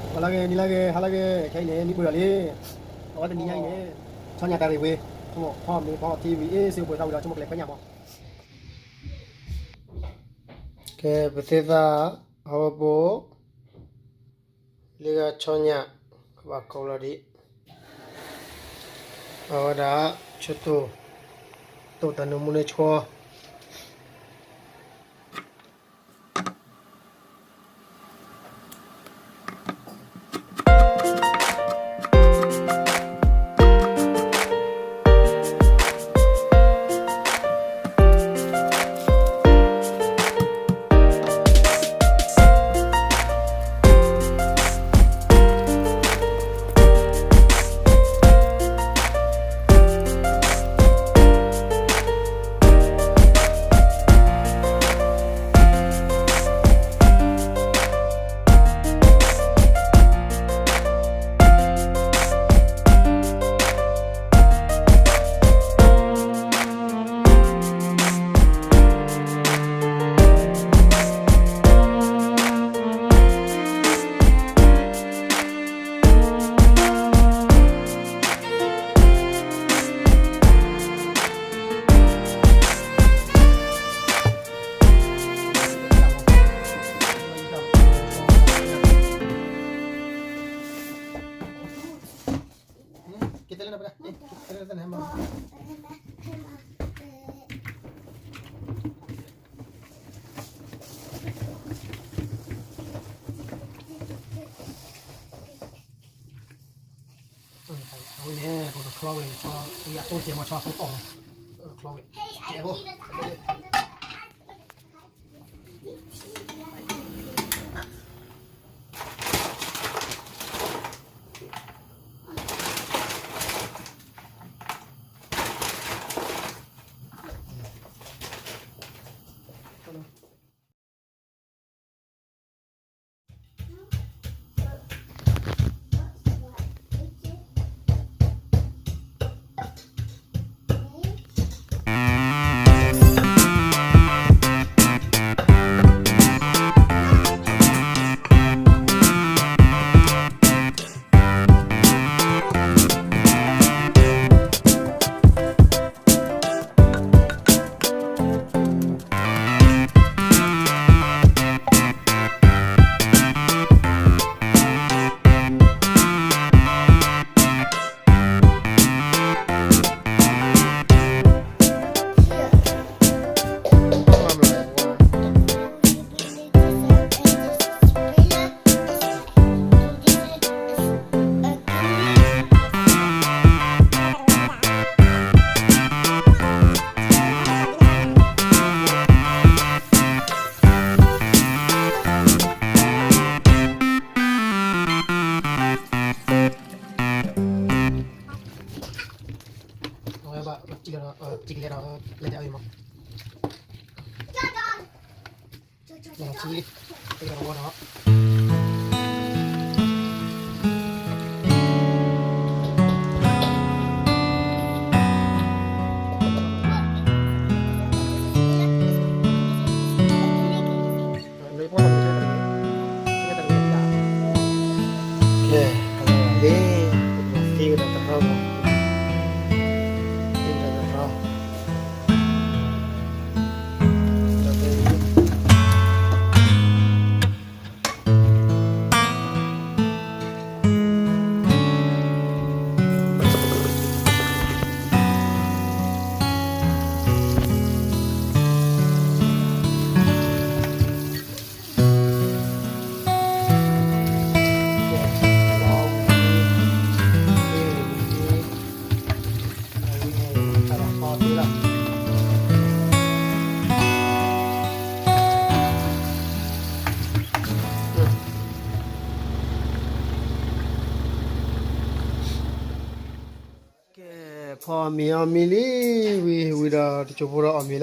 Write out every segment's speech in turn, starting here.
ဂီၤလၢဂ့ၤ နံၤလၢဂ့ၤ ဟါလၢဂ့ၤ ခဲအံၤန့ၣ် မံပှဲၤဒီးလံ. အဝဲတနံၤညါအံၤန့ၣ် ဆီညၣ်တၢ်ရ့ၣ်ဝ့ၤ ဖိမုၣ်ဖိမုၣ်ဖိထံဝံၤအ့ၣ် စ့ပှဲၤထီၣ်ဝံၤဒီး ဆိကမိၣ်ကလဲၤခွဲညၣ်မး. ကဲ ပသ့ၣ်သၣ် အဝဲပိ လၢဂၤဆီညၣ် ကဘၣ်ကိးလီၤဒံး အဝဲဒၣ် ဆိတိၢ် တိၢ်တၢ်နၢမူန့ၣ်ဆှီ အဝဲန့ၣ် ပကချီဝဲ ဆီ ဝံၤအတိၢ်ကဲမီၤ ဆီအသိအီၣ်မး ချီဝဲ ကဲဖိ အဝဲဘၣ် ကလဲၤဒီး လဲၤဒၣ်အံၤမး လီၤထံ တကဝီၤဒီး ကဲ လီၤလံ သံဝဲဒၣ်တရီမး သံဝဲဒၣ်တရီ ကဲ ဖီအီၣ်မ့ၤအီၣ်မ့ၤလံ ဝံၤ ဝံၤဒီးတစိၢ်ဖိဒီးအီၣ်မ့ၤလီၤ.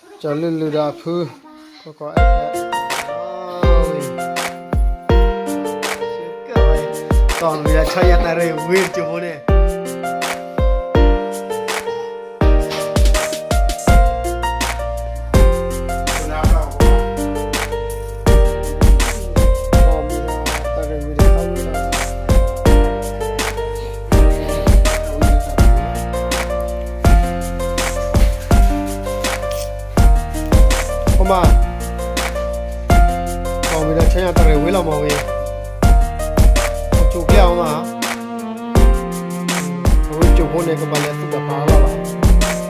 ကၠီၤလုၢ်လုၢ်ဒီးအဖု ကီကီအဲၣ် တီၢ်မ့ၤဒီးဆီညၣ်တၢ်ရ့ၣ်ဝ့ၤတစိၢ်ဖိန့ၣ် အီၣ်မ့ၤလီၤ တၢ်ညါတရံးဝံၤလီၤမ့ၢ်ဝံၤ, အကၠိၤကျဲအီၤမး, အဝဲကၠိၤဖိန့ၣ် ကဘၣ်လဲၤသူၣ်ဘၣ်ဖးလီၤလီၤ.